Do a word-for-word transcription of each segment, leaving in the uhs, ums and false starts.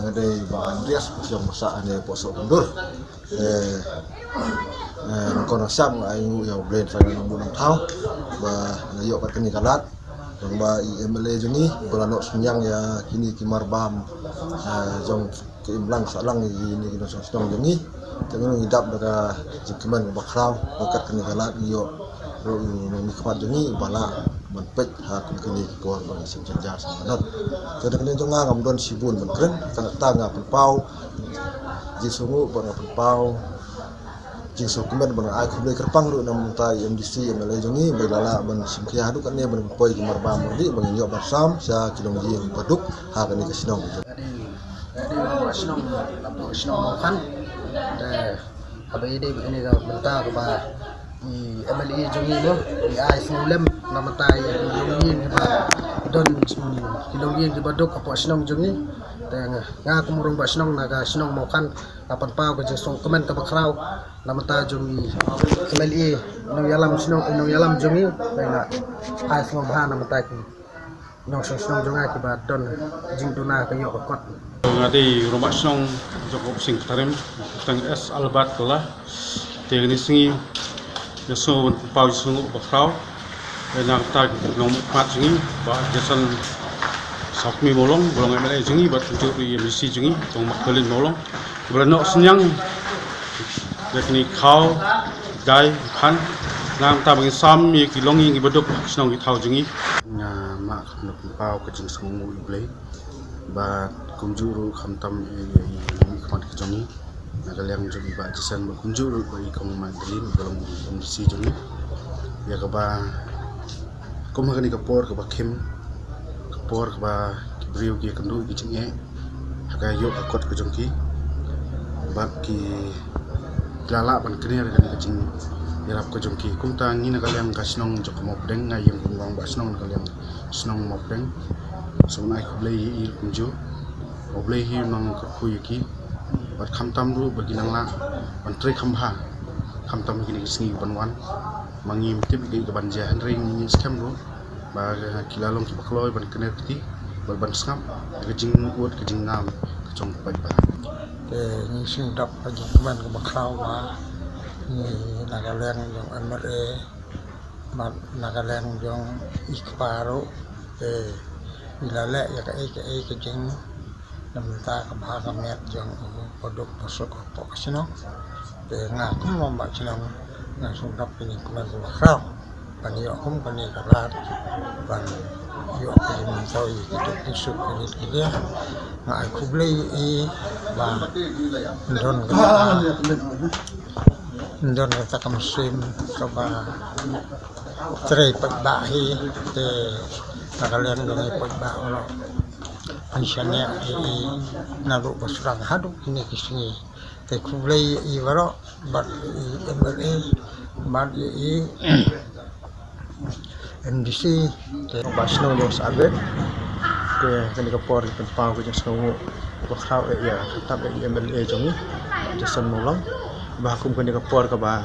Nga dei Bah Andreas, Bah Siong Masa ne Poso Kundur. Eh, eh, ko na sam nga ai ngu ya Blen sa nang bu nang thau. Ba nga yok kat kani kalat. Bang ba i M L A jong ngi, ba la nok sniang ya kini ki marbam, eh, jong ki imlang salang ya kini ki nong song song jong ngi. Te ngi dap da ka jingkmen ba khraw, ba kat kani kalat ngi yok. Ruh i nong mi khmat jong ngi, ba la ban peit ha kum kini ki por ba ngi sim jan jar sa manot. Te da kani jong nga ngam don shibun ban kren, ka ta nga pynpaw. Jingsngew ba nga pynpaw. Jingsngewkmen ban ai khublei kyrpang ruh na mynta i M D C, M L A jong ngi, ba la lah ban shim khia haduh katne ban poi ki marbam ruh di, ban ïoh ban sam sha ki longïing ba duk ha kane ka shnong. Ade, ade ba shnong, ba shnong ba khan. Te haba ide ba kane ka mynta ka ba i M L A jong ngi no, i ai sngewlem na mynta i longïing ba don, ki longïing ba duk hapoh shnong jong ngi. Te nga kum u rangbah shnong na ka shnong Mawkhan, nga pynpaw ka jingsngewkmen kaba khraw na mynta jong i M L A nongïalam shnong, nongïalam jong ngi, ba la ai sngewbha na mynta ki nongshong shnong jong nga kiba don jingduna ka ïoh ka kot. Nga dei u rangbah shnong jong ka Umsning Katarim, kyrteng S Albert Kala. Te kane sngi nga sngew ban pynpaw jingsngew ba khraw. Ïa na ka bynta ki nongmihkhmat jong ngi, Bah Jason Sawkmie Mawlong, ba long M L A jong ngi, bad kumjuh i M D C jong ngi, Tong Magdalene Mawlong, ba la noh synñiang ïa kine ki khaw, dai, khan, na ka bynta ba ngin sam ïa ki longïing kiba duk ha ki shnong ki thaw jong ngi. Nga mah ka pynpaw ka jingsngewnguh ïa U Blei, bad kumjuh ruh khamtam ïa, ïa, ïa i mihkhmat ka jong ngi. Na ka liang jong i Bah Jason bad kumjuh ruh ba i Kong Magdalene ba long M D C jong ngi. Ïa kaba kum ha kane ka por kaba khim, ka por kaba ki briew ki ïakynduh ïa ki jingeh ha ka ïoh ka kot ka jong ki, bad ki la lah ban kner ïa kane ka jingïarap ka jong ki. Kumta ngi na ka liang ka shnong jong ka Mawpdeng, nga ïeng kum u rangbah shnong na ka liang shnong Mawpdeng. Sngewbha ai khublei ïa i kumjuh. U Blei hi u nang kyrkhu ïa ki. Bad khamtam ruh ba ki nang lah ban trei kham bha, khamtam ha kine ki sngi ban wan. Ma ngim tip ïa kaei kaban jia, hynrei ngi ngeit skhem ruh ba ki la long kiba kloi ban kner kti bad ban sngap ïa ka jingmut ka jingnam ka jong u paidbah. Te ngi sngewdap ka jingkmen kaba khraw ba ngi na ka liang jong M L A bad na ka liang jong i kpa ruh, te ngi la leh ïa kaei kaei ka jing na bynta ka bha ka miat jong u baduk basuk hapoh ka shnong. Te nga kum u rangbah shnong nga sngewdap ka jingkmen kaba khraw ban ïoh kum kane ka lad, ban ïoh ka jingmyntoi ïa ki duk ki suk ki rit ki diah. Nga ai khublei ïa i ba don ka, don kata ka mynsiem kaba trei paidbah hi. Te na ka liang jong i paidbah baroh, ngi shaniah ïa i naduh ba sdang haduh kine ki sngi. Te khublei ïa i baroh, bad ïa i M L A, bad ïa i M D C. Te ba shnong jong Sabet. Te kane ka por ngi pynpaw ka jingsngewnguh ba khraw eh ïa, khamtam eh ïa i M L A jong ngi, Jason Mawlong. Ba ha kum kane ka por kaba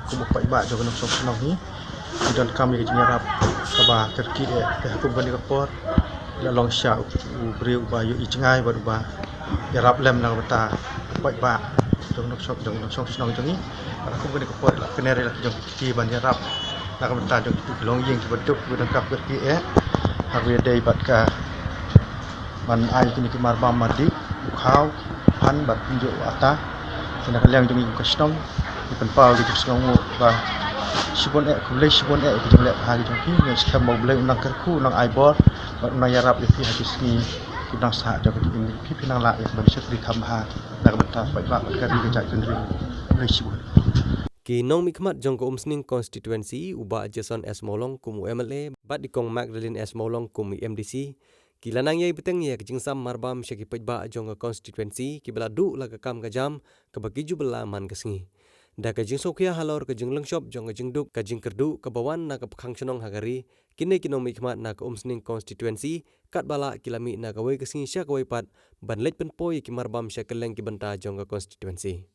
kum u paidbah jong ka nongshong shnong hi, ngi donkam ïa ka jingïarap kaba kyrkieh eh. Te ha kum kane ka por la long sha u, u briew uba ïohi jngai bad uba ïarap lem na ka bynta u paidbah jong ka nongshong, jong ka nongshong shnong jong ngi. Bad ha kum kane ka por la kner ïa la ki jong ki kti ban ïarap na ka bynta jong ki longïing kiba duk kiba donkam kyrkieh eh. Haba ïadei bad ka ban ai kine ki marbam mardih, u khaw, u phan bad kumjuh u atta. Te na ka liang jong ngi kum ka shnong ngi pynpaw ka jingsngewnguh ba shibun eh, khublei shibun eh ïa ka jingleh bha ka jong ki. Ngi skhem ba U Blei u nang kyrkhu, u nang ai bor bad u nang ïarap ïa phi ha ki sngi kiba nang sah jong ka jingim, phi, phi nang lah ïa ka ban shakri kham bha na ka bynta paidbah bad ka ri ka jaitbynriew. Khublei shibun. Ki nongmihkhmat jong ka Umsning constituency, u Bah Jason S Mawlong kum u M L A bad i Kong Magdalene S Mawlong kum i M D C, ki la nang ïai bteng ïa ka jingsam marbam sha ki paidbah jong ka constituency kiba la duh la ka kam ka jam kaba ki ju bylla man ka sngi. Da ka jingsngewkhia halor ka jinglynshop jong ka jingduk ka jingkyrduh kaba wan na ka pkhang shnong ha ka ri, kine ki nongmihkhmat na ka Umsning constituency katba lah ki la mih na kawei ka sngi sha kawei pat ban leit pynpoi ïa ki marbam sha kylleng ki bynta jong ka constituency.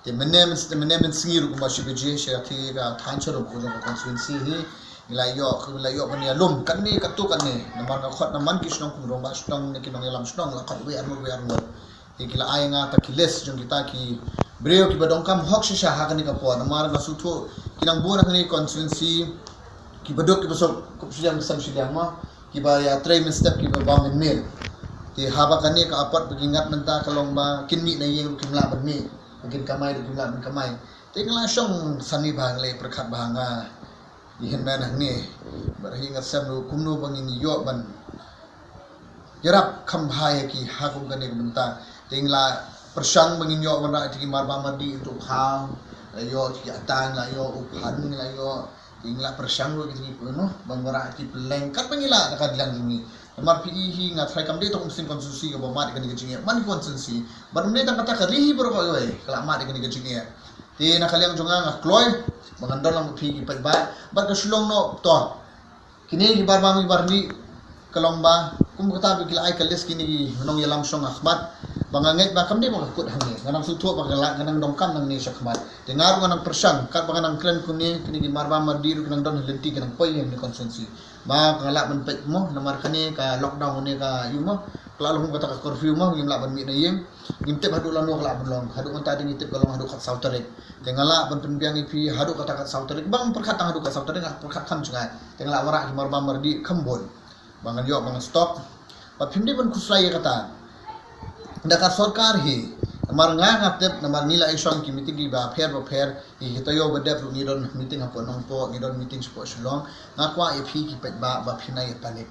Te mynne myn, te mynne mynsngi ruh kumba shu ka jia sha ki ka thaiñ sharum ka jong ka constituency hi, Ngi la ïoh, ngi la ïoh ban ïalum katne katto katne. Namar nga khot na man ki shnong kum Rangbah Shnong ne ki nongïalam shnong la khot wei ar ngut wei ar ngut. Te ki la ai nga ta ki list jong kita ki briew kiba donkam hok shisha ha kane ka por. Namar nga sngewthuh ki nang bun ha kane ka constituency kiba duk kiba suk kup shiliang sem shiliang ma, kiba ïatrei mynstep kiba bam mynmiet. Te haba kane ka apot ba ki ngat mynta ka long ba kin mih na ïing ruh kim lah ban mih, ba kin kamai ruh kim lah ban kamai. Te nga la shong sani ba nga la pyrkhat ba nga i hynmen hangne. Bad hi nga sem ruh kumno ba ngin ïoh ban ïarap kham bha ïa ki ha kum kane ka bynta. Te nga la pyrshang ba ngin ïoh ban rah ïa ki marbam mardi, u khaw, la ïoh ki atang, la ïoh u phan, la ïoh, te nga la pyrshang ruh ïa ki, no, ban rah ïa ki pylleng kat ba ngi lah da ka dlang jong ngi. Namar phi i hi nga tharai kam dei tang kum sien constituency kaba mad ïa kane ka jingeh, man constituency. Bad ym dei tang kata, ka ri hi baroh kawei ka la mad ïa kane ka jingeh. Te na ka liang jong nga nga kloi ba ngan don lang bad phi ki paidbah bad ka shu long noh to. Kine ki marbam ki mardi ka long ba kum kata ba ki la ai ka list kine ki nongïalam shnong ha khmat, ba nga ngeit ba kam dei ba ka kut hangne. Nga nang sngewthuh ba ka la, nga nang donkam nangne sha khmat. Te nga ruh nga nang pyrshang kat ba nga nang kren kumne, kine ki marbam mardi ruh ki nang don ha lynti, ki nang poi ha kane ka constituency. Ba ka lah ban peit mo, namar kane ka lockdown ne ka ïu mo, ka la long kata ka curfew mo, ngim lah ban mih na ïing. Ngim tip haduh lano ka lah ban long. Haduh mynta dang ngi tip ka long haduh khatsaw tarik. Te nga lah ban pynbiang ïa phi haduh kata khatsaw tarik. Bang pyrkhat tang haduh khatsaw tarik, nga pyrkhat kham jngai. Te nga lah wanrah ki marbam mardi kham bun ba ngan ïoh ba ngan stock. Bad phim dei ban khuslai ïa kata da ka sorkar hi. Namar nga nga tip, namar ngi la ïa shong ki meeting kiba pher ba pher, ïa ki taïew ba dep ruh ngi don meeting hapoh Nongpoh, ngi don meeting shapoh Shillong. Nga kwah ïa phi ki paidbah ba phin ïa panic.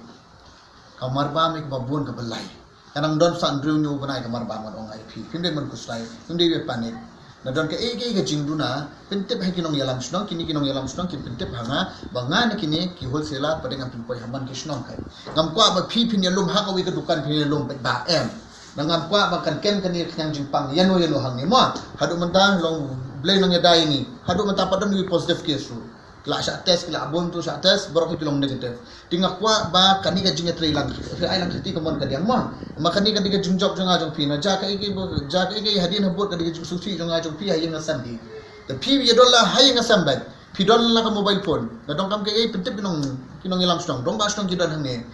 Ka marbam ïa kaba bun kaba lai. Ka nang don san briew hynñiew bnai ka marbam, ngan ong ïa phi. Phim dei ban khuslai, phim dei ban panic. Na don kaei kaei ka jingduna, pyntip ha ki nongïalam shnong, kine ki nongïalam shnong kin pyntip ha nga ba nga na kine ki wholesaler pat ngan pynpoi ha man ki shnong kai. Ngam kwah ba phi phin ïalum ha kawei ka dukan phin ïalum pat ba em. Na ngam kwah ba kan kem kane ka khñiang jingpang ïano ïano hangne mo. Haduh mynta long Blei nang ïada ïa ngi. Haduh mynta pat don wei positive case ruh. Ki la shah test, ki la bun tu shah test, baroh ki long negative. Te nga kwah ba kane ka jingïatreilang, ri ai lang kti ka mon ka diang mo. Ma kane ka dei ka jingjop jong nga jong phi, na ja kaei kaei, ja kaei kaei hadien habud ka dei ka jingsngewsih jong nga jong phi ha ïing ha sem hi. Te phi ïa don la ha ïing ha sem bad phi don la ka mobile phone, na donkam kaei kaei pyntip ki nong, ki nongïalam shnong, Rangbah Shnong ki don hangne.